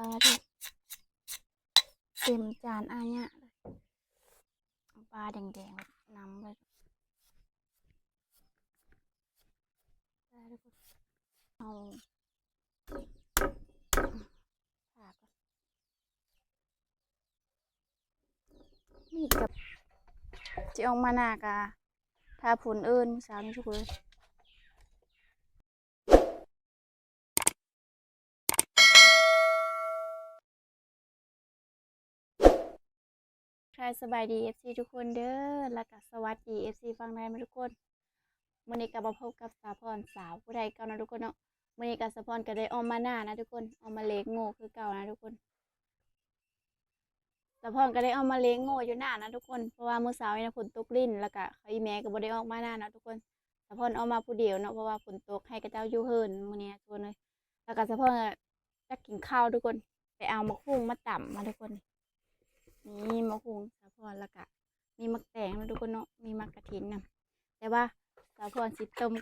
ປາເດ້ ເຕັມຈານອາຍະເລີຍ ປາແດງໆນຳເລີຍ ເອົາ ມີດກັບ ຊິອອກມາໜ້າກະ ຖ້າຝົນເອີ້ນມື້ເຊົ້ານີ້ທຸກຄົນ. ທັກທາຍສະບາຍດີ ເອັຟຊີ ທຸກຄົນເດີ ແລ້ວກະສະຫວັດດີ ເອັຟຊີ ຝັ່ງໄທໝົດທຸກຄົນ. ມື້ນີ້ກໍມາພົບກັບສາວພອນ ສາວຜູ້ໄທເກົ່ານະທຸກຄົນເນາະ. ມື້ນີ້ກໍສາວພອນກໍໄດ້ອອກມາໜ້ານະທຸກຄົນ ອອກມາເລງໂງ່ຄືເກົ່ານະທຸກຄົນ. ສາວພອນກໍໄດ້ອອກມາເລງໂງ່ຢູ່ໜ້ານະທຸກຄົນ ເພາະວ່າມື້ເຊົ້ານີ້ນະຝົນຕົກລິນ ແລ້ວກະເຂົາອີ່ແມ່ກໍບໍ່ໄດ້ອອກມາໜ້ານະທຸກຄົນ. ສາວພອນອອກມາຜູ້ດຽວເນາະ ເພາະວ່າຝົນຕົກ ໃຫ້ເຂົາເຈົ້າຢູ່ເຮືອນມື້ນີ້ນະທຸກຄົນເອີຍ. ແລ້ວກະສາວພອນກໍ ຢາກກິນເຂົ້າທຸກຄົນ ໄປເອົາໝາກຫຸ່ງມາຕຳມາທຸກຄົນ. ນີ້ໝາກຫຸ່ງສາວພອນ ແລ້ວກະມີໝາກແຕງນະທຸກຄົນເນາະ ມີໝາກກະທິນນຳ. ແຕ່ວ່າສາວພອນຊິຕົ້ມ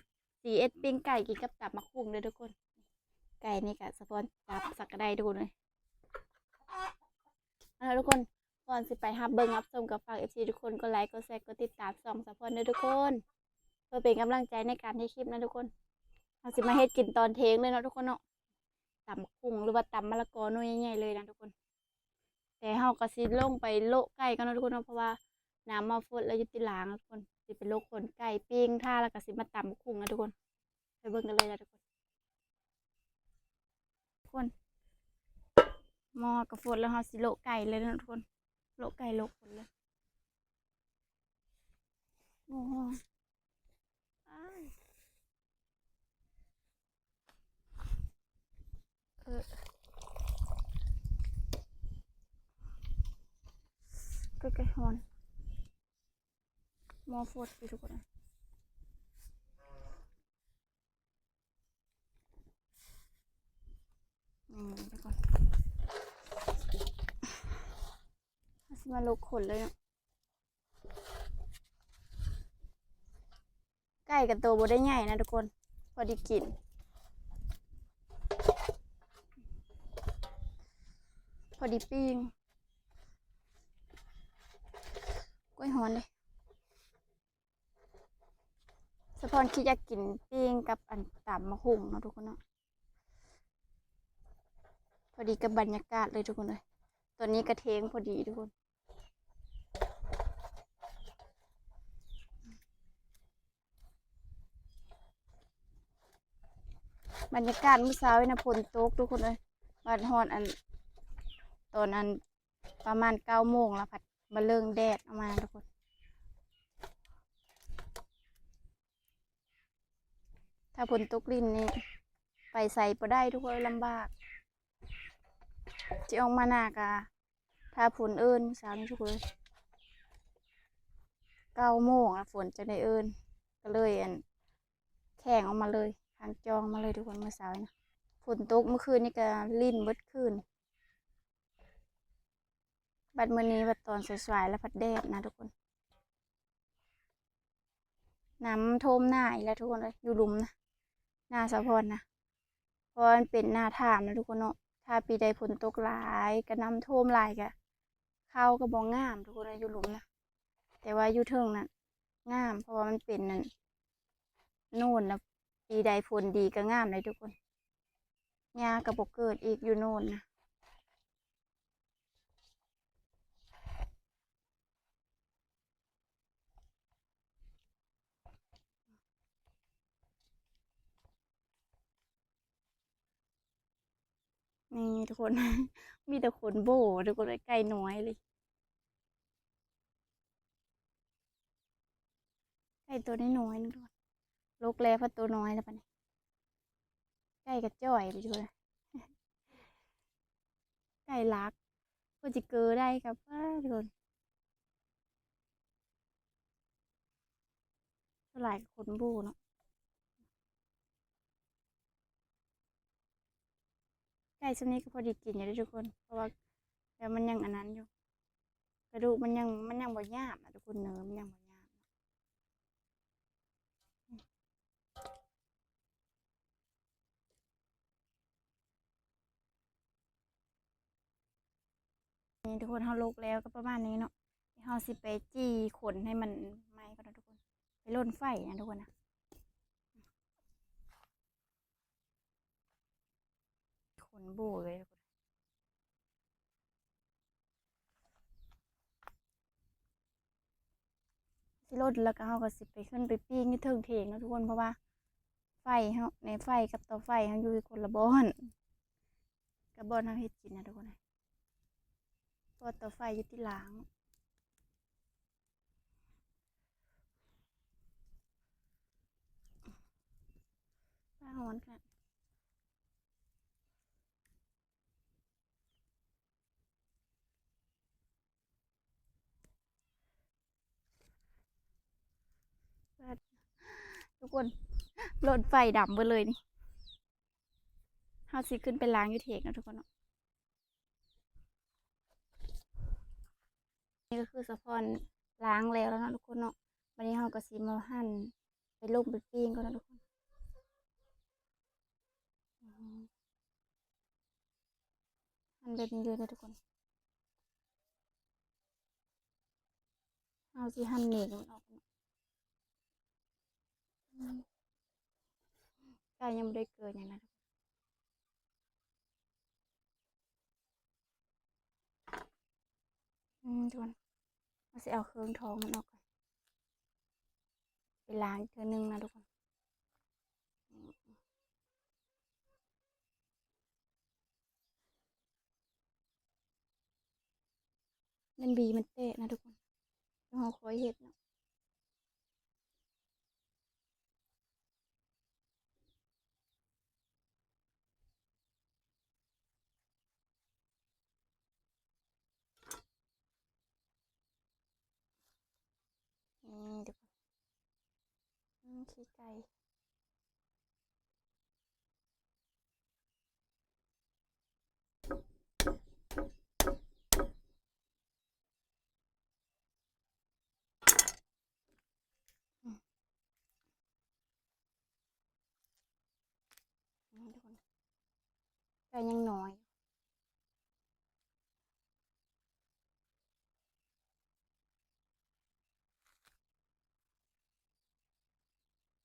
ຊິເຮັດປີ້ງໄກ່ກິນກັບຕຳໝາກຫຸ່ງເດີທຸກຄົນ. ໄກ່ນີ້ກະສາວພອນຈັບສັກກະໄດ້ທຸກຄົນເອີຍ. ເອົາລະທຸກຄົນ ກ່ອນຊິໄປຮັບເບິ່ງຮັບຊົມ ກໍຝາກ ເອັຟຊີ ທຸກຄົນກົດໄລ ກົດແຊ ກົດຕິດຕາມຊ່ອງສາວພອນເດີທຸກຄົນ ເພື່ອເປັນກຳລັງໃຈໃນການເຮັດຄລິບນະທຸກຄົນ. ເຮົາຊິມາເຮັດກິນຕອນເທີ່ຍງເລີຍເນາະທຸກຄົນເນາະ. ຕຳໝາກຫຸ່ງ ຫຼືວ່າຕຳມະລະກອໜ່ວຍໃຫຍ່ໆເລີຍນະທຸກຄົນ. ແຕ່ເຮົາກໍຊິລົງໄປໂລະໄກ່ກ່ອນເນາະທຸກຄົນເນາະ ເພາະວ່ານ້ຳມາຟົດແລ້ວຢູ່ຕິລາງທຸກຄົນ. ຊິໄປໂລະຂົນໄກ່ ປີ້ງທາ ແລ້ວກໍຊິມາຕຳໝາກຫຸ່ງນະທຸກຄົນ. ໄປເບິ່ງກັນເລີຍນະທຸກຄົນ. ທຸກຄົນ ໝໍ້ກໍຟົດແລ້ວ ເຮົາຊິໂລະໄກ່ເລີຍເນາະທຸກຄົນ. ໂລະໄກ່ໂລະຂົນເລີຍ. ໂອ້ໂຫ ອ້າຍ ເອີ ໃກ້ໆ ຮ້ອນ ໝໍ້ຟົດຢູ່ທຸກຄົນ. ນີ້ທຸກຄົນ ເຮົາຊິມາໂລະຂົນເລີຍເນາະ. ໄກ່ກໍໂຕບໍ່ໄດ້ໃຫຍ່ນະທຸກຄົນ ພໍດີກິນ ພໍດີປີ້ງ. ໂອ້ຍ ຮ້ອນເດ. ສາວພອນຄິດຢາກກິນປີ້ງກັບອັນຕຳໝາກຫຸ່ງເນາະທຸກຄົນເນາະ. ພໍດີກັບບັນຍາກາດເລີຍທຸກຄົນເອີຍ. ຕອນນີ້ກະເທີ່ຍງພໍດີທຸກຄົນ. ບັນຍາກາດມື້ເຊົ້ານີ້ນະຝົນຕົກທຸກຄົນເອີຍ. ມາຮອດອັນ ຕອນອັນ ປະມານເກົ້າໂມງແລ້ວ ພັດມາເລີ່ມແດດອອກມາທຸກຄົນ. ຖ້າຝົນຕົກລິນນີ້ໄປໃສບໍ່ໄດ້ທຸກຄົນ ລຳບາກ. ຊິອອກມາໜ້າກະຖ້າຝົນເອີ້ນມື້ເຊົ້ານີ້ທຸກຄົນ. ເກົ້າໂມງອະ ຝົນຈັ່ງໄດ້ເອີ້ນ ກໍເລີຍອັນ ແຂ່ງອອກມາເລີຍ ທາງຈອງມາເລີຍທຸກຄົນ. ມື້ເຊົ້ານີ້ນະ ຝົນຕົກ ມື້ຄືນນີ້ກະລິນເບິດຄືນ. ບັດມື້ນີ້ບັດຕອນສາຍໆ ແລ້ວພັດແດດນະທຸກຄົນ. ນ້ຳຖ້ວມນາອີກແລ້ວທຸກຄົນເອີຍ ຢູ່ລຸ່ມນະ ນາສາວພອນນະ. ເພາະວ່າມັນເປັນນາຖ້ານະທຸກຄົນເນາະ. ຖ້າປີໃດຝົນຕົກຫຼາຍ ກະນ້ຳຖ້ວມຫຼາຍ ກະເຂົ້າກະບໍ່ງາມທຸກຄົນເອີຍ ຢູ່ລຸ່ມນະ. ແຕ່ວ່າຢູ່ເທິງນັ້ນງາມ ເພາະວ່າມັນເປັນນັ້ນ ໂນນນະ. ປີໃດຝົນດີກະງາມເລີຍທຸກຄົນ. ຫຍ້າກະບໍ່ເກີດອີກຢູ່ໂນນນະ. ນີ້ທຸກຄົນ ມີແຕ່ຂົນໂບ້ທຸກຄົນເອີຍ ໄກ່ນ້ອຍເລີຍ. ໄກ່ໂຕນ້ອຍໆ ທຸກຄົນ ລົກແລ້ວພັດໂຕນ້ອຍແລ້ວບັດນີ້. ໄກ່ກະຈ່ອຍໄປຢູ່ເລີຍ ໄກ່ລັກ ເພິ່ນຊິເກີໄດ້ກັບ ອ້າ ທຸກຄົນ. ສ່ວນຫຼາຍກະຂົນໂບ້ເນາະ. ໄກ່ຊ່ຳນີ້ກະພໍດີກິນຢູ່ເດ້ທຸກຄົນ ເພາະວ່າແບບມັນຍັງອັນນັ້ນຢູ່ ກະດູກມັນຍັງ ມັນຍັງບໍ່ຫຍາບນະທຸກຄົນ ເນີມັນຍັງບໍ່ຫຍາບ. ນີ້ ນີ້ ທຸກຄົນ ເຮົາລົກແລ້ວກໍປະມານນີ້ເນາະ. ເຮົາຊິໄປຈີ່ຂົນໃຫ້ມັນໄໝ້ກ່ອນເນາະທຸກຄົນ ໄປລົນໄຟນະທຸກຄົນນະ. ຂົນບູ້ເລີຍ ຊິລົນແລ້ວກໍເຮົາກໍຊິໄປຂຶ້ນໄປປີ້ງຢູ່ເທິງເຖງເນາະທຸກຄົນ ເພາະວ່າໄຟເຮົາ ໃນໄຟກັບເຕົາໄຟເຮົາຢູ່ຄົນລະບ່ອນ ກັບບ່ອນເຮົາເຮັດກິນນະທຸກຄົນ. ເພາະວ່າເຕົາໄຟຢູ່ທີ່ຫຼັງ. ຟ້າຮ້ອນຂະໜາດ. ທຸກຄົນ ລົນໄຟດຳເບິດເລີຍນີ້. ເຮົາຊິຂຶ້ນໄປລ້າງຢູ່ເຖງເນາະທຸກຄົນເນາະ. ນີ້ກໍຄືສາວພອນລ້າງແລ້ວແລ້ວເນາະທຸກຄົນເນາະ. ບາດນີ້ເຮົາກໍຊິມາຫັ່ນ ໄປລົມໄປປີ້ງກ່ອນເນາະທຸກຄົນ. ອືມ ຫັ່ນແບບນີ້ເລີຍເດີທຸກຄົນ. ເຮົາຊິຫັ່ນເໜັງມັນອອກ. ອືມ ໄກ່ຍັງບໍ່ໄດ້ເກີດຫຍັງນະ. ອືມ ທຸກຄົນ ເຮົາຊິເອົາເຄື່ອງທ້ອງມັນອອກກ່ອນ ໄປລ້າງອີກເທື່ອໜຶ່ງນະທຸກຄົນ. ແມ່ນບີມັນແຕກນະທຸກຄົນ ເຮົາຄ່ອຍເຮັດເນາະ. ນີ້ທຸກຄົນ ອືມ ຂີ້ໄກ່. ອືມ ນີ້ທຸກຄົນ ໄກ່ຍັງນ້ອຍ.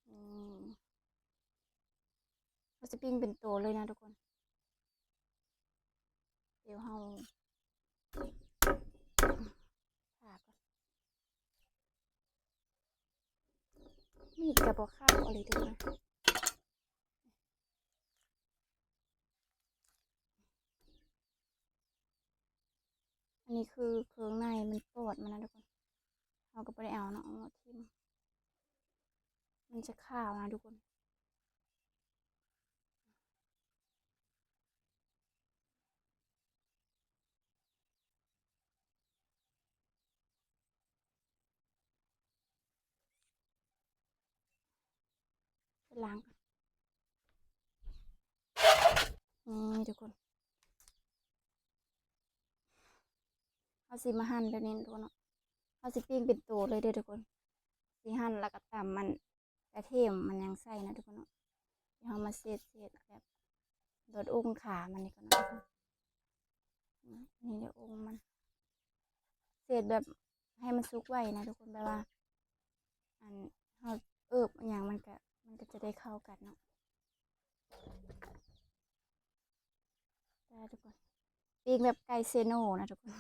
ອືມ ເຮົາຊິປີ້ງເປັນໂຕເລີຍນະທຸກຄົນ. ດຽວເຮົາ ມີດກໍບໍ່ຂາວເອົາເລີຍທຸກຄົນ. ອັນນີ້ຄືເຄື່ອງໃນມັນປອດມັນນະທຸກຄົນ ເຮົາກໍບໍ່ໄດ້ເອົາເນາະ ເອົາຖິ້ມ ມັນຈະຂາວນະທຸກຄົນ. ໄປລ້າງກ່ອນ ນີ້ທຸກຄົນ. ເຮົາຊິມາຫັ່ນແບບນີ້ທຸກຄົນເນາະ ເຮົາຊິປີ້ງເປັນໂຕເລີຍເດີທຸກຄົນ. ຊິຫັ່ນແລ້ວກໍຕຳມັນ ກະທຽມມັນຫຍັງໃສ່ນະທຸກຄົນເນາະ. ດຽວເຮົາມາເສດໆ ແບບ ລົດອົງຄາມັນນີ້ກ່ອນເນາະທຸກຄົນ. ນີ້ເດີອົງມັນ ເສດແບບໃຫ້ມັນສຸກໄວນະທຸກຄົນ ແບບວ່າ ອັນ ເຮົາເອີບອີ່ຫຍັງມັນກະ ມັນກະຈະໄດ້ເຂົ້າກັນເນາະ. ຈ້າທຸກຄົນ ປີ້ງແບບໄກ່ເຊໂນນະທຸກຄົນ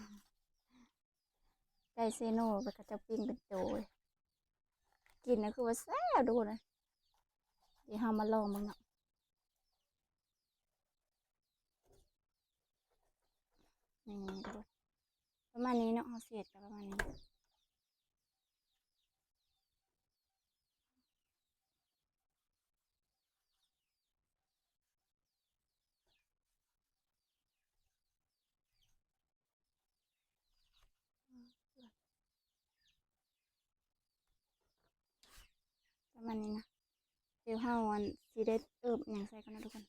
ໄກ່ເຊໂນ ແລ້ວເຂົາເຈົ້າປີ້ງເປັນໂຕ ກິນນະຄືວ່າແຊບທຸກຄົນເອີຍ. ດຽວເຮົາມາລອງເບິ່ງເນາະ ນີ້ທຸກຄົນ ປະມານນີ້ເນາະ ເຮົາເສດກໍປະມານນີ້. ປະມານນີ້ນະ ດຽວເຮົາ ອັນ ຊິໄດ້ເອີບຫຍັງໃສ່ກ່ອນນະທຸກຄົນ.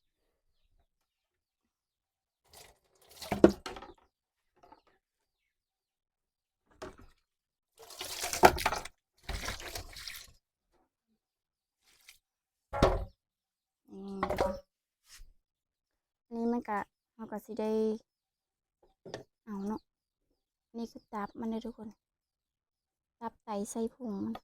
ນີ້ທຸກຄົນ ອັນນີ້ມັນກະ ເຮົາກະຊິໄດ້ເອົາເນາະ ນີ້ຄືຕັບມັນເດີທຸກຄົນ ຕັບໄຕໄສ້ພຸງມັນ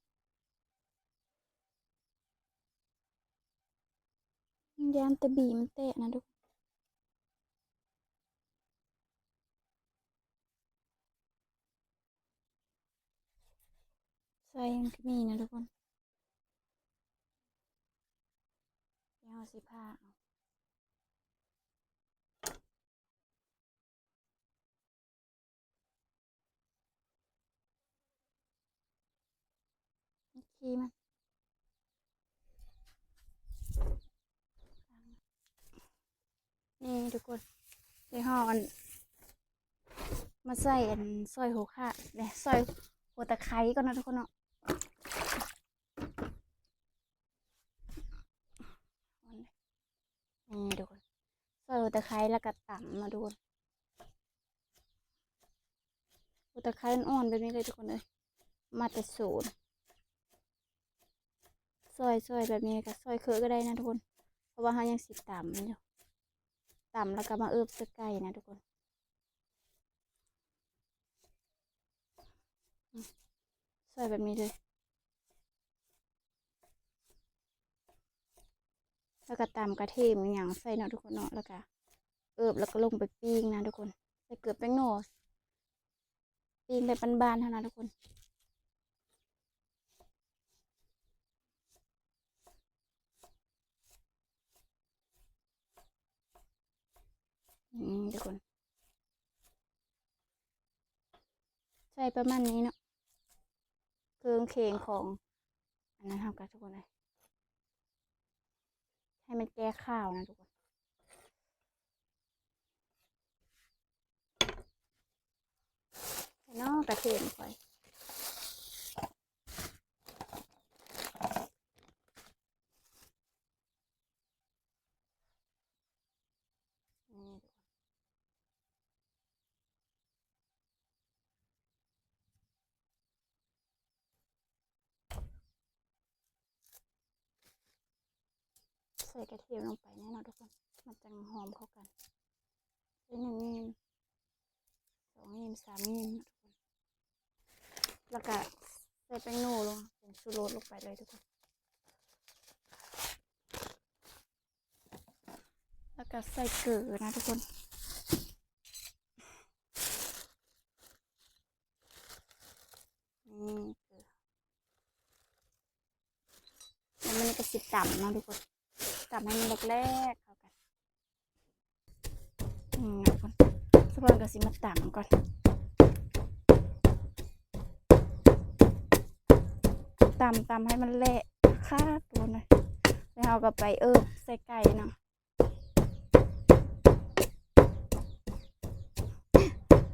ຢ້ານແຕ່ບີມັນແຕກນະທຸກຄົນ ໄສ້ມັນກໍມີນະທຸກຄົນ ດຽວເຮົາຊິຜ່າເອົາ. ໂອເຄ ມາ ນີ້ທຸກຄົນ ດຽວເຮົາອັນ ມາໃສ່ອັນ ຊອຍຫົວຂາ ແລະ ຊອຍຫົວຕະໄຄກ່ອນເນາະທຸກຄົນເນາະ. ນີ້ທຸກຄົນ ຊອຍຫົວຕະໄຄ ແລ້ວກໍຕຳເນາະທຸກຄົນ ຫົວຕະໄຄອ່ອນໆ ແບບນີ້ເລີຍທຸກຄົນເອີຍ ມາແຕ່ສວນ ຊອຍໆ ແບບນີ້ ແລ້ວກໍຊອຍເຄີກໍໄດ້ນະທຸກຄົນ ເພາະວ່າເຮົາຍັງຊິຕຳມັນຢູ່ ຕຳແລ້ວກໍມາເອີບໃສ່ໄກ່ນະທຸກຄົນ. ອືມ ຊອຍແບບນີ້ເລີຍ ແລ້ວກໍຕຳກະທຽມອີ່ຫຍັງໃສ່ເນາະທຸກຄົນເນາະ ແລ້ວກໍເອີບ ແລ້ວກໍລົງໄປປີ້ງນະທຸກຄົນ ໃສ່ເກືອແປ້ງນົວ ປີ້ງແບບບ້ານໆ ເຮົານະທຸກຄົນ. ນີ້ທຸກຄົນ ໃສ່ປະມານນີ້ເນາະ ເຄື່ອງເຄງຂອງອັນນັ້ນເຮົາກໍ ທຸກຄົນເອີຍ ໃຫ້ມັນແກ່ຄາວນະທຸກຄົນ. ເນາະ ກະທຽມຂ້ອຍ ນີ້ ໃສ່ກະທຽມລົງໄປແນ່ເນາະທຸກຄົນ ມັນຈັ່ງຫອມເຂົ້າກັນ ໃສ່ໜຶ່ງໜີບ ສອງໜີບ ສາມໜີບເນາະທຸກຄົນ ແລ້ວກະໃສ່ແປ້ງນົວລົງ ຜົງຊູລົດລົງໄປເລີຍທຸກຄົນ. ແລ້ວກໍໃສ່ເກືອນະທຸກຄົນ ນີ້ ແລ້ວມັນກໍຊິຕຳເນາະທຸກຄົນ ຕຳໃຫ້ມັນແຫຼກໆ ເຂົ້າກັນ ອືມ ທຸກຄົນ ສະພອນກໍຊິມາຕຳກ່ອນ ຕຳ ຕຳໃຫ້ມັນແຫຼກຄັກໆ ທຸກຄົນເອີຍ ແລ້ວເຮົາກໍໄປເອີບໃສ່ໄກ່ເນາະ.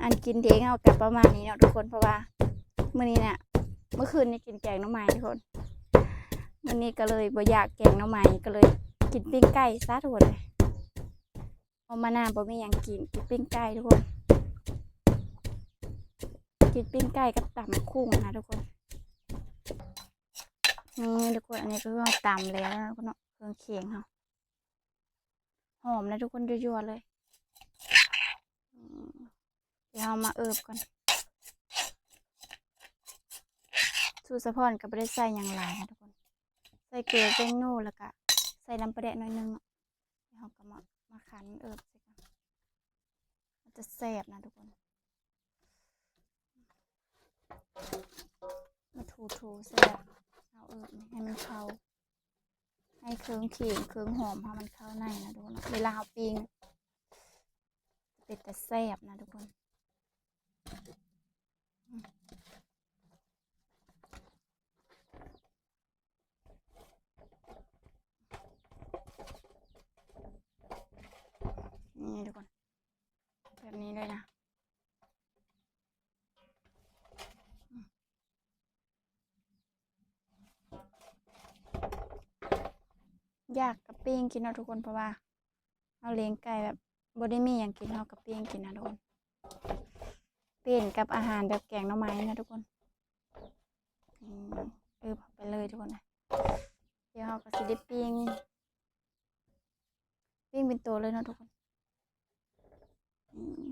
ອັນກິນເອງເຮົາກໍປະມານນີ້ເນາະທຸກຄົນ ເພາະວ່າມື້ນີ້ນະ ມື້ຄືນນີ້ກິນແກງໜໍ່ໄມ້ທຸກຄົນ ມື້ນີ້ກໍເລີຍບໍ່ຢາກແກງໜໍ່ໄມ້ ກໍເລີຍກິນປີ້ງໄກ່ຊະທຸກຄົນເອີຍ ເຮົາມານາບໍ່ມີຫຍັງກິນ ກິນປີ້ງໄກ່ທຸກຄົນ ກິນປີ້ງໄກ່ກັບຕຳບັກຫຸ່ງນະທຸກຄົນ. ນີ້ທຸກຄົນ ອັນນີ້ກໍຄືເຮົາຕຳແລ້ວເນາະ ເຄື່ອງເຄງເຮົາ ຫອມນະທຸກຄົນ ຍົວໆ ເລີຍ ອືມ ດຽວເຮົາມາເອີບກ່ອນ ສູດສະພອນກໍບໍ່ໄດ້ໃສ່ຫຍັງຫຼາຍນະທຸກຄົນ ໃສ່ເກືອ ແປ້ງນົວ ແລ້ວກະໃສ່ນ້ຳປາແດກໜ້ອຍໜຶ່ງເນາະ ດຽວເຮົາກໍມາ ມາຂັນເອີບໃສ່ກັນ ມັນຈະແຊບນະທຸກຄົນ ມາຖູໆ ໃສ່ແລ້ວເຮົາເອີບໃຫ້ມັນເຂົ້າ ໃຫ້ເຄື່ອງເຄງເຄື່ອງຫອມເຮົາມັນເຂົ້າໃນນະທຸກຄົນເນາະ ເວລາເຮົາປີ້ງ ເປັນຕາແຊບນະທຸກຄົນ ນີ້ທຸກຄົນ ແບບນີ້ເລີຍນະ ຢາກກະປີ້ງກິນເນາະທຸກຄົນ ເພາະວ່າເຮົາລ້ຽງໄກ່ແບບບໍ່ໄດ້ມີຫຍັງກິນ ເຮົາກະປີ້ງກິນນະທຸກຄົນ ເປັນກັບອາຫານແບບແກງໜໍ່ໄມ້ນະທຸກຄົນ ອືມ ເອີບເຂົ້າໄປເລີຍທຸກຄົນ ດຽວເຮົາກະຊິໄດ້ປີ້ງ ປີ້ງເປັນໂຕເລີຍເນາະທຸກຄົນ ອືມ.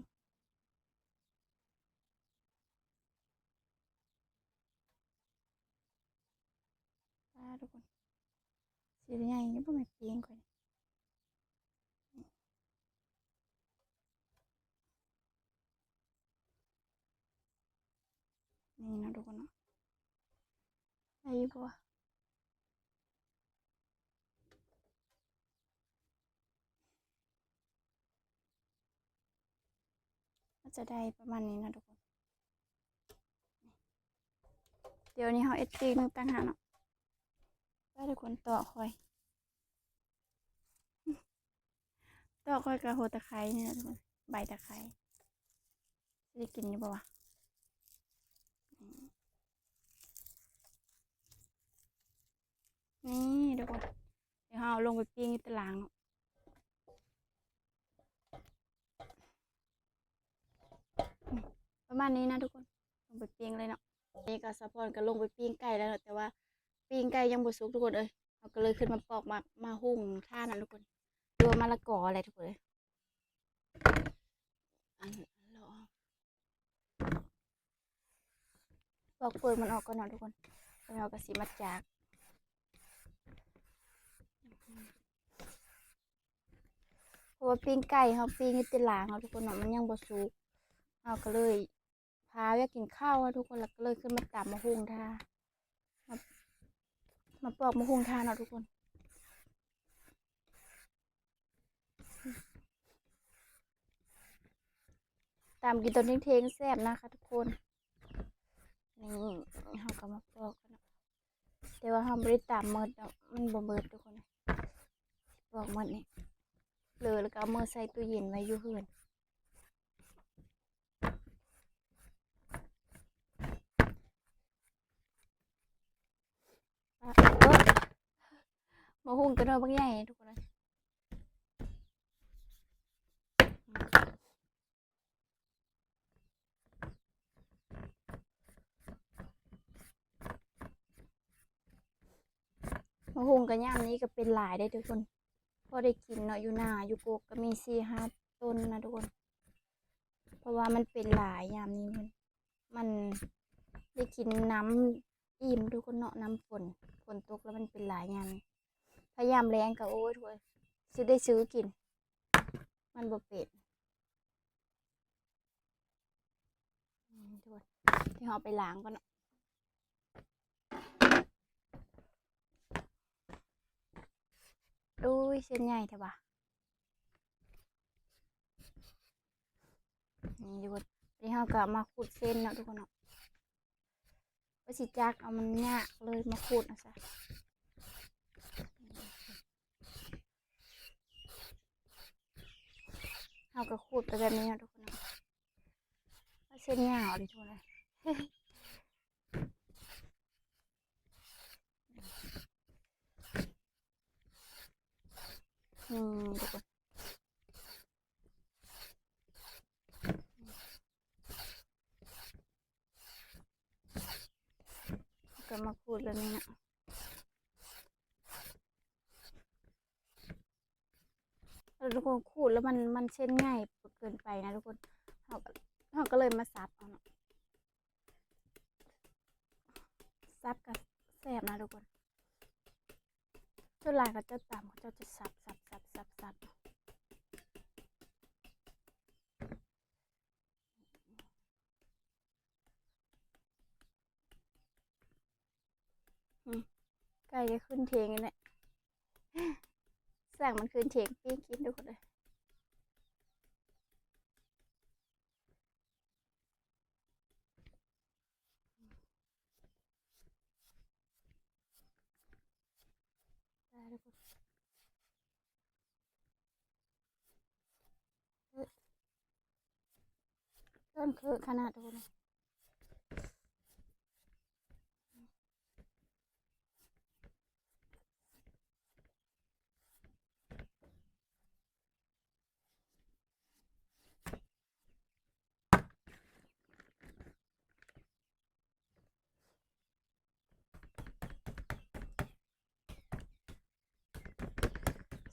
ທຸກຄົນ ຊິໃຫຍ່ນີ້ບໍ່ແມ່ນປີ້ງຂ້ອຍ ນີ້ເນາະທຸກຄົນເນາະ ໄດ້ຢູ່ບໍ່? ມັນຈະໄດ້ປະມານນີ້ເນາະທຸກຄົນ ດຽວນີ້ເຮົາເຮັດປີ້ງຕ່າງຫາກເນາະ ໄປທຸກຄົນ ຕໍ່ຂ້ອຍ ຕໍ່ຂ້ອຍກະຫົວຕະໄຄນີ້ແຫຼະທຸກຄົນ ໃບຕະໄຄ ຊິໄດ້ກິນຢູ່ບໍ່ວະ? ນີ້ທຸກຄົນ ດຽວເຮົາເອົາລົງໄປປີ້ງຢູ່ຕາລາງເນາະ ປະມານນີ້ນະທຸກຄົນ ລົງໄປປີ້ງເລີຍເນາະ ນີ້ກະສາວພອນກະລົງໄປປີ້ງໄກ່ແລ້ວເນາະ ແຕ່ວ່າປີ້ງໄກ່ຍັງບໍ່ສຸກທຸກຄົນເອີຍ ເຮົາກະເລີຍຂຶ້ນມາປອກໝາກ ໝາກຫຸ່ງທານນະທຸກຄົນ ຫຼືວ່າມະລະກອແຫຼະທຸກຄົນເອີຍ ອັນ ປອກເປືອກມັນອອກກ່ອນເນາະທຸກຄົນ ແລ້ວເຮົາກະຊິມາຈາກ ເພາະວ່າປີ້ງໄກ່ເຮົາປີ້ງຢູ່ແຕ່ລາງເນາະທຸກຄົນເນາະ ມັນຍັງບໍ່ສຸກ ເຮົາກະເລີຍພາວຢາກກິນເຂົ້າເນາະທຸກຄົນ ແລ້ວກະເລີຍຂຶ້ນມາຕຳໝາກຫຸ່ງທາ ມາ ມາປອກໝາກຫຸ່ງທາເນາະທຸກຄົນ. ຕຳກິນຕອນທ່ຽງໆ ແຊບນະຄະທຸກຄົນ. ນີ້ເຮົາກະມາປອກກັນເນາະ ແຕ່ວ່າເຮົາບໍ່ໄດ້ຕຳໝົດດອກ ມັນບໍ່ໝົດທຸກຄົນ. ປອກໝົດນີ້ ເຫຼືແລ້ວກະເອົາເມືອໃສ່ຕູ້ເຢັນໄວ້ຢູ່ເຮືອນ. ໝາກຫຸ່ງກະໜ່ວຍບັກໃຫຍ່ທຸກຄົນເອີຍ. ໝາກຫຸ່ງກະຍາມນີ້ກະເປັນຫຼາຍເດ້ທຸກຄົນ ພໍໄດ້ກິນເນາະ ຢູ່ນາຢູ່ກົກກະມີສີ່ຫ້າຕົ້ນນະທຸກຄົນ. ເພາະວ່າມັນເປັນຫຼາຍຍາມນີ້ ມັນ ມັນໄດ້ກິນນ້ຳອີ່ມທຸກຄົນເນາະ ນ້ຳຝົນ ຝົນຕົກແລ້ວມັນເປັນຫຼາຍຍາມນີ້. ຖ້າຍາມແລ້ງກະ ໂອ້ຍ ໂອ້ຍ ຊິໄດ້ຊື້ກິນ ມັນບໍ່ເປັນ. ອືມ ທຸກຄົນ ດຽວເຮົາໄປລ້າງກ່ອນເນາະ. ໂອ້ຍ ເສັ້ນໃຫຍ່ແທ້ຫວາ. ນີ້ທຸກຄົນ ດຽວເຮົາກະມາຂູດເສັ້ນເນາະທຸກຄົນເນາະ. ວ່າຊິຈັກເອົາ ມັນຍາກເລີຍມາຂູດເອົາຊະ. ເຮົາກະຂູດໄປແບບນີ້ເນາະທຸກຄົນເນາະ. ເສັ້ນຍາວເລີຍທຸກຄົນເອີຍ. ນີ້ທຸກຄົນ ກະມາຂູດແບບນີ້ເນາະ. ແລ້ວທຸກຄົນ ຂູດແລ້ວມັນ ມັນເສັ້ນໃຫຍ່ເກີນໄປນະທຸກຄົນ ເຮົາກະ ເຮົາກະເລີຍມາສັບເອົາເນາະ. ສັບກະແຊບນະທຸກຄົນ. ສ່ວນຫຼາຍເຂົາເຈົ້າຕຳ ເຂົາເຈົ້າຈະສັບ ສັບ ສັບ ສັບ ສັບ. ອືມ ໄກ່ກະຂຶ້ນຖຽງນີ້ແຫຼະ ສ້າງມັນຂຶ້ນຖຽງປີ້ງກິນທຸກຄົນເອີຍ. ຕົ້ນຄືຂະໜາດທຸກຄົນ.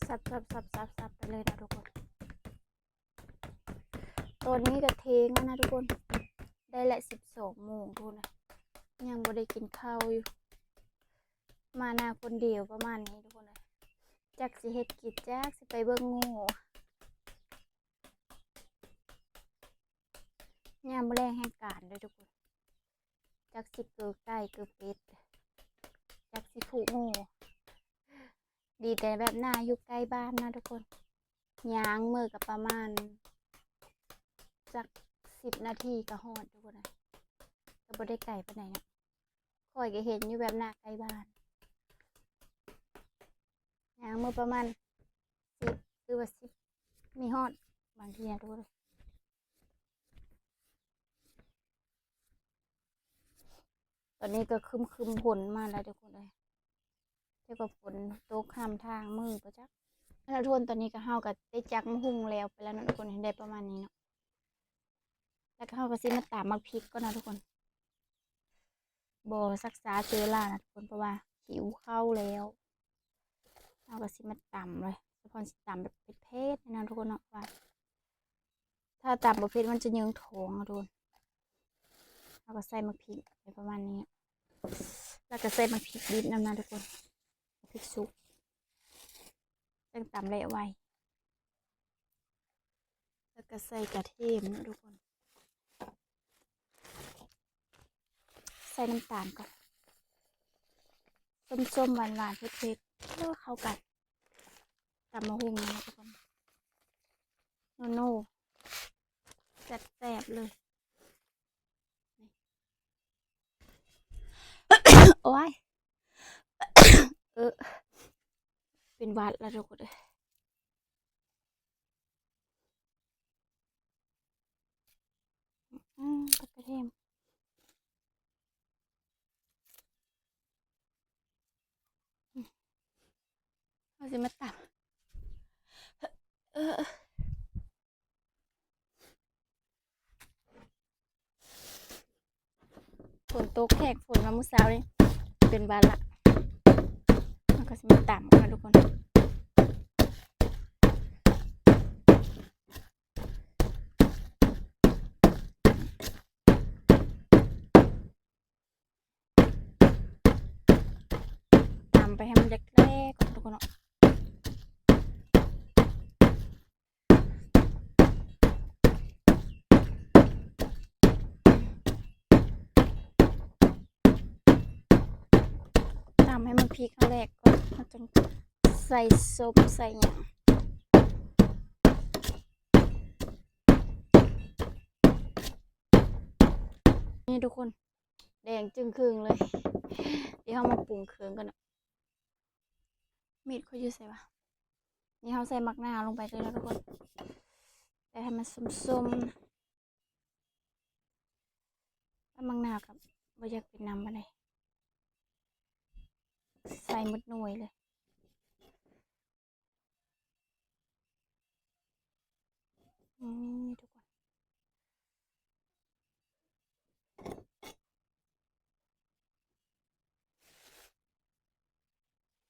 ສັບ ສັບ ສັບ ສັບ ສັບໄປເລີຍນະທຸກຄົນ. ຕອນນີ້ກະທ່ຽງແລ້ວນະທຸກຄົນ ໄດ້ແຫຼະສິບສອງໂມງພຸ້ນນະ ຍັງບໍ່ໄດ້ກິນເຂົ້າຢູ່. ມານາຄົນດຽວປະມານນີ້ທຸກຄົນເອີຍ. ຈັກຊິເຮັດກິດ ຈັກຊິໄປເບິ່ງງູ. ຍາມມື້ແລງແຮ່ງການເດີທຸກຄົນ. ຈັກຊິເກີໄກ່ເກີເປັດ ຈັກຊິຜູກງູ. ດີແຕ່ແບບນາຢູ່ໃກ້ບ້ານນະທຸກຄົນ. ຍ່າງເມືອກະປະມານຈັກສິບນາທີກະຮອດທຸກຄົນເອີຍ. ກະບໍ່ໄດ້ໄກປານໃດນະ. ຂ້ອຍກະເຫັນຢູ່ແບບນາໃກ້ບ້ານ. ຍ່າງເມືອປະມານສິບ ຫຼືວ່າສິບ ມີຮອດບາງທີນະທຸກຄົນ. ຕອນນີ້ກະຄຶ້ມໆຝົນມາແລ້ວທຸກຄົນເອີຍ. ຈັກວ່າຝົນຕົກຂ້າມທາງມື້ບໍ່ຈັກ. ເອົາລະທຸກຄົນ ຕອນນີ້ກະ ເຮົາກະໄດ້ຈັກໝາກຫຸ່ງແລ້ວໄປແລ້ວເນາະທຸກຄົນ. ໄດ້ປະມານນີ້ເນາະ. ແລ້ວກະເຮົາກະຊິມາຕຳໝາກພິກກ່ອນນະທຸກຄົນ. ບໍ່ຊັກຊ້າເຊີລານະທຸກຄົນ ເພາະວ່າຫິວເຂົ້າແລ້ວ. ເຮົາກະຊິມາຕຳເລີຍ. ສະພອນຊິຕຳແບບເຜັດໆນີ້ນະທຸກຄົນເນາະ ວ່າ ຖ້າຕຳບໍ່ເຜັດມັນຈະເຍິງທ້ອງນະທຸກຄົນ. ເຮົາກະໃສ່ໝາກພິກໄປປະມານນີ້ ແລ້ວກະໃສ່ໝາກພິກດິບນຳນະທຸກຄົນ. ໝາກພິກສຸກ ຈັ່ງຕຳແຫຼະໄວ. ແລ້ວກະໃສ່ກະທຽມເນາະທຸກຄົນ. ໃສ່ນ້ຳຕານກ່ອນ. ສົ້ມໆ ຫວານໆ ເຜັດໆ ໂອ້ ເຂົ້າກັນ. ຕຳໝາກຫຸ່ງນະທຸກຄົນ. ໂນໆ ແຊບໆເລີຍ. ໂອ້ຍ ເອີ ເປັນຫວັດລະທຸກຄົນເອີຍ. ອືມ ປາກກະເທມ ເຮົາຊິມາຕຳ ເອີ. ຝົນຕົກແຮງ ຝົນມາມື້ເຊົ້ານີ້ ເປັນຫວັດລະ. ເຮົາກະຊິມາຕຳກ່ອນນະທຸກຄົນ. ຕຳໄປໃຫ້ມັນແຫຼກໆກ່ອນທຸກຄົນເນາະ. ຕຳໃຫ້ໝາກພິກເຮົາແຫຼກກ່ອນ ເຮົາຈຶ່ງໃສ່ສົ້ມໃສ່ຫຍັງ. ນີ້ທຸກຄົນ ແດງຈຶ່ງຄຶ່ງເລີຍ. ດຽວເຮົາມາປຸງເຄື່ອງກ່ອນເນາະ. ມີດຂ້ອຍຢູ່ໃສວະ? ນີ້ເຮົາໃສ່ໝາກນາວລົງໄປເລີຍເນາະທຸກຄົນ ແຕ່ໃຫ້ມັນສົ້ມໆ. ແລ້ວໝາກນາວກະບໍ່ຢາກເປັນນຳປານໃດ ໃສ່ໝົດໜ່ວຍເລີຍ. ນີ້ທຸກຄົນ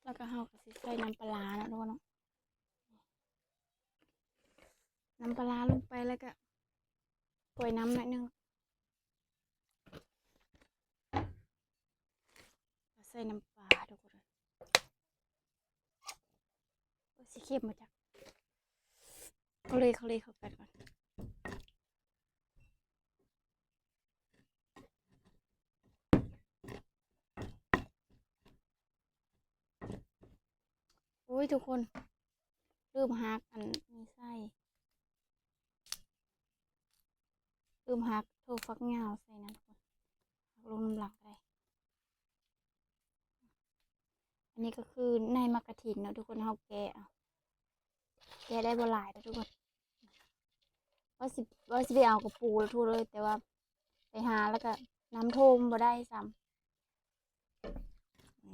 ແລ້ວກະເຮົາກະຊິໃສ່ນ້ຳປາຮ້າເນາະທຸກຄົນເນາະ. ນ້ຳປາຮ້າລົງໄປ ແລ້ວກະປ່ອຍນ້ຳໜ້ອຍໜຶ່ງ ໃສ່ນ້ຳປາທຸກຄົນ. ໂອ້ຍ ຊິເຄັມບໍ່ຈັກ. ເອົາເລີຍ ເອົາເລີຍ ເຂົ້າກັນກ່ອນ. ໂອ້ຍ ທຸກຄົນ ລືມຫັກອັນນີ້ໃສ່ ລືມຫັກຖົ່ວຝັກຍາວໃສ່ນຳທຸກຄົນ ຫັກລົງນຳຫຼັງກະໄດ້. ອັນນີ້ກະຄືໃນໝາກກະຖິນເນາະທຸກຄົນ ເຮົາແກະເອົາ ແກະໄດ້ບໍ່ຫຼາຍເດີທຸກຄົນ. ວ່າຊິ ວ່າຊິໄປເອົາກະປູລະທຸກຄົນເອີຍ ແຕ່ວ່າໄປຫາແລ້ວກະນ້ຳຖ້ວມບໍ່ໄດ້ຊ້ຳ.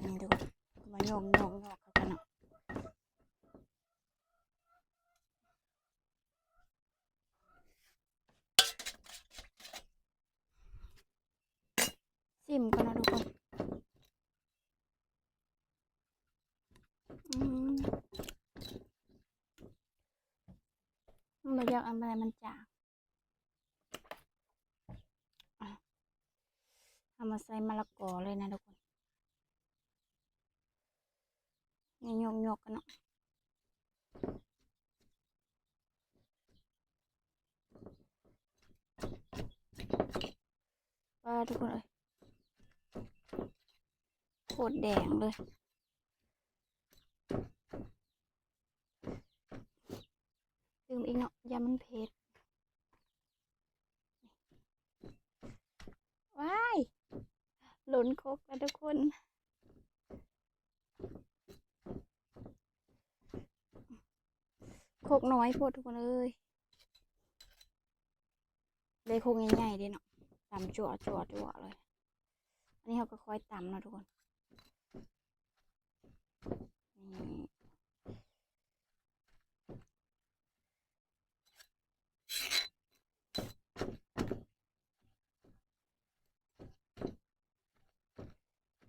ນີ້ທຸກຄົນ ມາຫຍອກໆໆເຂົ້າກັນເນາະ. ຊິມກ່ອນເນາະທຸກຄົນ. ອືມ ມັນບໍ່ຢາກອັນໃດ ມັນຈາງ. ອ່ະ ເຮົາມາໃສ່ມະລະກອເລີຍນະທຸກຄົນ. ນີ້ ຍົກໆ ກັນເນາະ. ປາ ທຸກຄົນເອີຍ ໂຄດແດງເລີຍ. ຕື່ມອີກເນາະ ຢ້ານມັນເຜັດ. ວ້າຍ ລົ້ນຄົກແລ້ວທຸກຄົນ. ຄົກນ້ອຍໂພດທຸກຄົນເອີຍ. ໄດ້ຄົກໃຫຍ່ໆເດ້ເນາະ ຕຳຈົວໆໆເລີຍ. ອັນນີ້ເຮົາກໍຄ່ອຍຕຳເນາະທຸກຄົນ.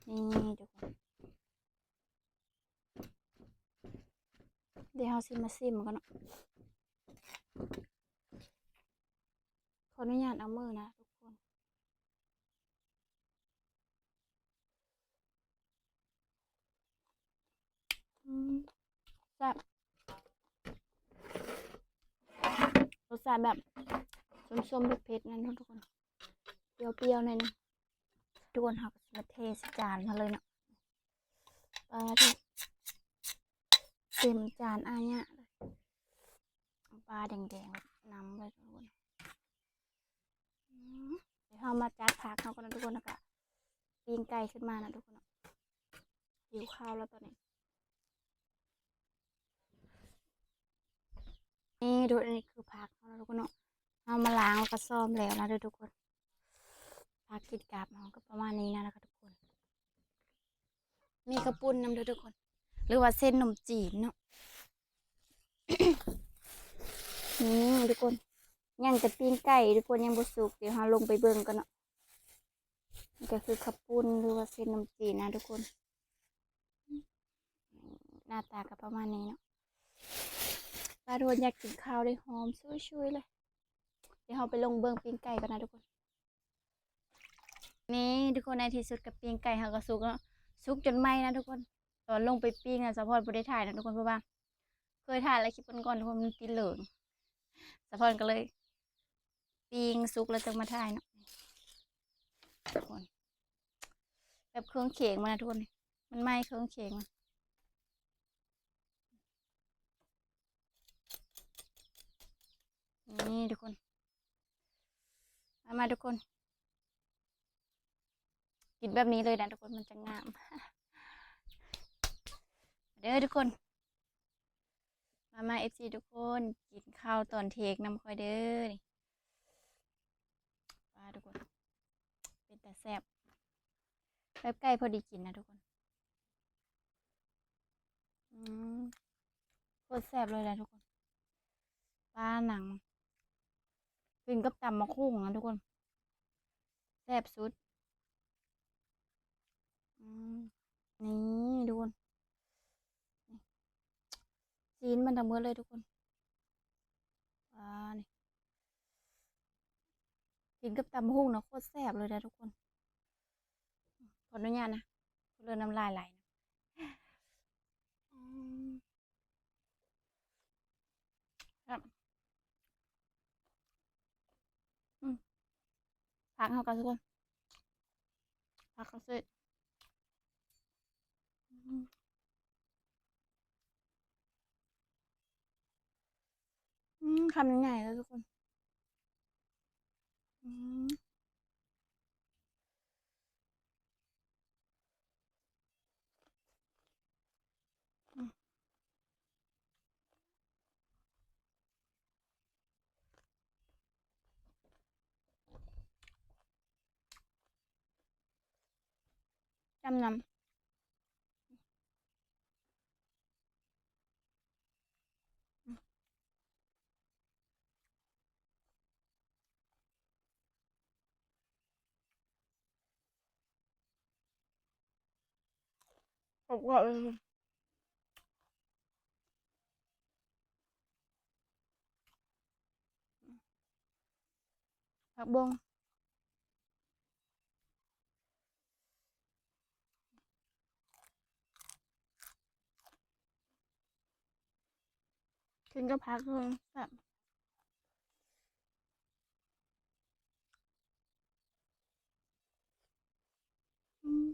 ນີ້ ນີ້ທຸກຄົນ. ດຽວເຮົາຊິມາຊິມກັນເນາະ. ຂໍອະນຸຍາດເອົາມືນະທຸກຄົນ. ອືມ ແຊບ ລົດຊາດແບບສົ້ມໆ ເຜັດໆ ນັ້ນເນາະທຸກຄົນ ປ່ຽວໆ ໜ້ອຍໜຶ່ງ. ທຸກຄົນ ເຮົາກໍຊິມາເທໃສ່ຈານເຮົາເລີຍເນາະ. ປາທີ່ເຕັມຈານອາຍະເລີຍ ເອົາປາແດງໆ ນຳເລີຍທຸກຄົນ. ອືມ ດຽວເຮົາມາຈັດຜັກເຮົາກ່ອນນະທຸກຄົນ ແລ້ວກະປີ້ງໄກ່ຂຶ້ນມານະທຸກຄົນເນາະ. ຫິວຂ້າວແລ້ວຕອນນີ້. ນີ້ທຸກຄົນ ອັນນີ້ຄືຜັກເຮົານະທຸກຄົນເນາະ. ເຮົາມາລ້າງແລ້ວກໍຊ້ອມແລ້ວນະເດີທຸກຄົນ. ຜັກກິດກັບເຮົາກໍປະມານນີ້ນະ ນະຄະທຸກຄົນ. ມີເຂົ້າປຸ້ນນຳເດີທຸກຄົນ ຫຼືວ່າເສັ້ນໜົມຈີນເນາະ. ນີ້ທຸກຄົນ ຍັງແຕ່ປີ້ງໄກ່ທຸກຄົນ ຍັງບໍ່ສຸກ. ດຽວເຮົາລົງໄປເບິ່ງກ່ອນເນາະ. ນີ້ກໍຄືເຂົ້າປຸ້ນ ຫຼືວ່າເສັ້ນໜົມຈີນນະທຸກຄົນ. ໜ້າຕາກໍປະມານນີ້ເນາະ. ປາໂດນຢາກກິນເຂົ້າເດ້ ຫອມຊຸຍໆ ເລີຍ. ດຽວເຮົາໄປລົງເບິ່ງປີ້ງໄກ່ກ່ອນນະທຸກຄົນ. ນີ້ທຸກຄົນ ໃນທີ່ສຸດກໍປີ້ງໄກ່ເຮົາກໍສຸກເນາະ ສຸກຈົນໄໝ້ນະທຸກຄົນ. ຕອນລົງໄປປີ້ງນະ ສາວພອນບໍ່ໄດ້ຖ່າຍນະທຸກຄົນ ເພາະວ່າເຄີຍຖ່າຍແລ້ວຄລິບກ່ອນໆ ທຸກຄົນ ມັນຕິດເຫຼີງ. ສາວພອນກໍເລີຍປີ້ງສຸກແລ້ວຈຶ່ງມາຖ່າຍເນາະທຸກຄົນ. ແບບເຄື່ອງເຄງມັນນະທຸກຄົນ ມັນໄໝ້ເຄື່ອງເຄງມັນ. ນີ້ທຸກຄົນ ມາ ມາທຸກຄົນ ກິນແບບນີ້ເລີຍນະທຸກຄົນ ມັນຈະງາມ. ເດີທຸກຄົນ ມາ ມາ ເອັຟຊີ ທຸກຄົນ ກິນເຂົ້າຕອນເທກນຳຂ້ອຍເດີ. ນີ້ ປາທຸກຄົນ ເປັນຕາແຊບ ແບບໄກ່ພໍດີກິນນະທຸກຄົນ. ອືມ ໂຄດແຊບເລີຍນະທຸກຄົນ. ປາໜັງກິນກັບຕຳໝາກຫຸ່ງນະທຸກຄົນ ແຊບສຸດ. ອືມ ນີ້ທຸກຄົນ ຊີ້ນມັນທັງໝົດເລີຍທຸກຄົນ. ປາ ນີ້ ກິນກັບຕຳບັກຫຸ່ງນະ ໂຄດແຊບເລີຍນະທຸກຄົນ. ຂໍອະນຸຍາດນະ ເລີຍນ້ຳລາຍໄຫຼນະ. ອືມ ແຊບ ອືມ ຜັກເຮົາກໍທຸກຄົນ ຜັກກໍຊິ ອືມ ອືມ ຄຳໃຫຍ່ໆ ເລີຍທຸກຄົນ. ອືມ ອືມ ຈ້ຳນ້ຳ ຜັກບົ້ງ. ອືມ ຜັກບົ້ງ. ກິນກັບຜັກ ເອີ ແຊບ. ອືມ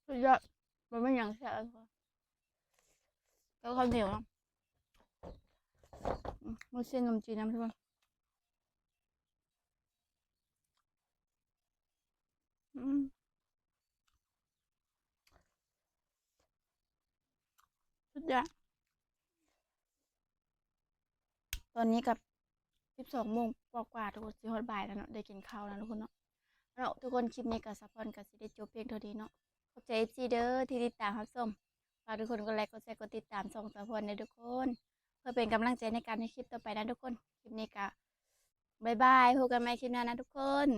ສຸດຍອດ ບໍ່ມີຫຍັງແຊບເທົ່າກັບເຂົ້າໜຽວເນາະ. ອືມ ມາຊິມຂະໜົມຈີນນຳທຸກຄົນ. ອືມ ສຸດຍອດ. ຕອນນີ້ກໍສິບສອງໂມງກວ່າໆ ທຸກຄົນ ຊິຮອດບ່າຍແລ້ວເນາະ ໄດ້ກິນເຂົ້າແລ້ວທຸກຄົນເນາະ. ເນາະ ທຸກຄົນ ຄລິບນີ້ກໍສາວພອນກໍຊິໄດ້ຈົບພຽງເທົ່ານີ້ເນາະ. ຂອບໃຈເອັຟຊີເດີທີ່ຕິດຕາມຮັບຊົມ. ຝາກທຸກຄົນກົດໄລ ກົດແຊ ກົດຕິດຕາມຊ່ອງສາວພອນເດີທຸກຄົນ ເພື່ອເປັນກຳລັງໃຈໃນການເຮັດຄລິບຕໍ່ໄປນະທຸກຄົນ. ຄລິບນີ້ກໍບາຍບາຍ ພົບກັນໃໝ່ຄລິບໜ້ານະທຸກຄົນ.